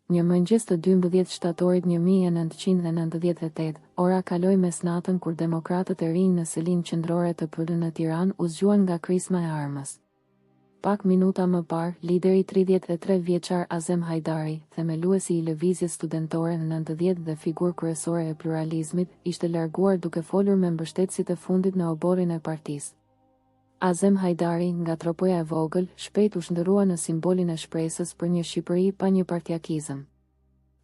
Një mëngjes të 12 shtatorit 1998, ora kaloi mesnatën kur demokratët e rinj në selinë qendrore të PD në Tiranë u zgjuan nga krisma e armës. Pak minuta më parë, lideri 33 vjeçar Azem Hajdari, themeluesi i Lëvizjes Studentore 90 dhe figurë kryesore e pluralizmit, ishte larguar duke folur me mbështetësit e fundit në oborrin e partisë. Azem Hajdari, nga Tropoja e vogël, shpejt u shndërrua në simbolin e shpresës për një Shqipëri pa njëpartiakizëm.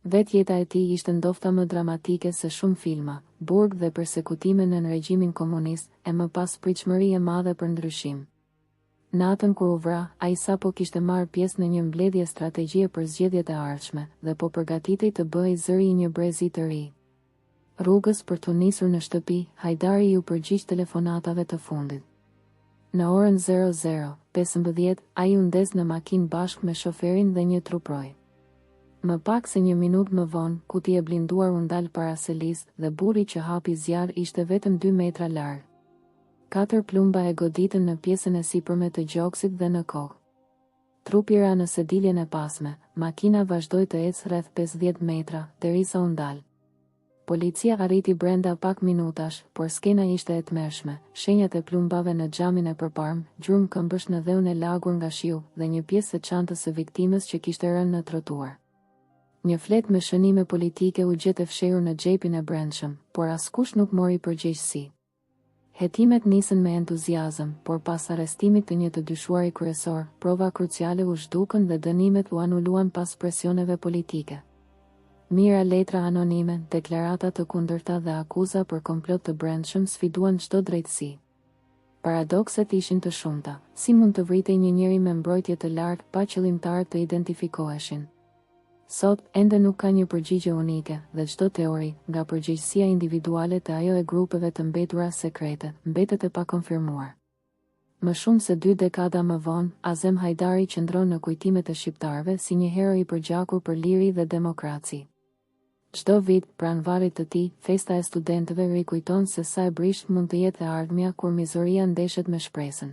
Vetë jeta e tij ishte ndofta më dramatike se shumë filma, burg dhe persekutime nën regjimin komunist, e më pas pritshmëri e madhe për ndryshim. Natën kur u vra, ai sapo kishte marrë pjesë në një mbledhje strategjie për zgjedhjet e ardhshme, dhe po përgatitej të bëhej zëri i një brezi të ri. Rrugës për t'u nisur në shtëpi, Hajdari iu përgjigj telefonatave të fundit. Në orën 00, 15, ai u ndez në makinë bashkë me shoferin dhe një truprojë. Më pak se një minutë më vonë, kuti e blinduar u ndal para selisë dhe burri që hapi zjarr ishte vetëm dy metra larg. Katër plumba e goditën në pjesën e sipërme të gjoksit dhe në kokë. Trupi ra në sediljen e pasme, makina vazhdoi të ecë rreth 50 metra, derisa u ndal. Policia arriti brenda pak minutash, por skena ishte e tmerrshme, shenjat e plumbave në xhamin e përparmë, gjurmë këmbësh në dheun e lagur nga shiu dhe një pjesë e çantës së viktimës që kishte rënë në trotuar. Një fletë me shënime politike u gjet e fshehur në xhepin e brendshëm, por askush nuk mori përgjegjësi. Hetimet nisën me entuziazëm, por pas arrestimit të një të dyshuari kryesor, prova kruciale u zhdukën dhe dënimet u anuluan pas presioneve politike. Mijëra letra anonime, deklarata të kundërta dhe akuza për komplot të brendshëm sfiduan çdo drejtësi. Paradokset ishin të shumta, si mund të vritej një njeri me mbrojtje të lartë pa qëllimtarët të identifikoheshin? Sot, ende nuk ka një përgjigje unike, dhe çdo teori, nga përgjegjësia individuale te ajo e grupeve të mbetura sekrete, mbetet e pakonfirmuar. Më shumë se dy dekada më vonë, Azem Hajdari qëndron në kujtimet e shqiptarëve si një hero i përgjakur për liri dhe demokraci. Çdo vit, pranë varrit të tij, festa e studentëve rikujton se sa e brishtë mund të jetë e ardhmja kur mizoria ndeshet me shpresën.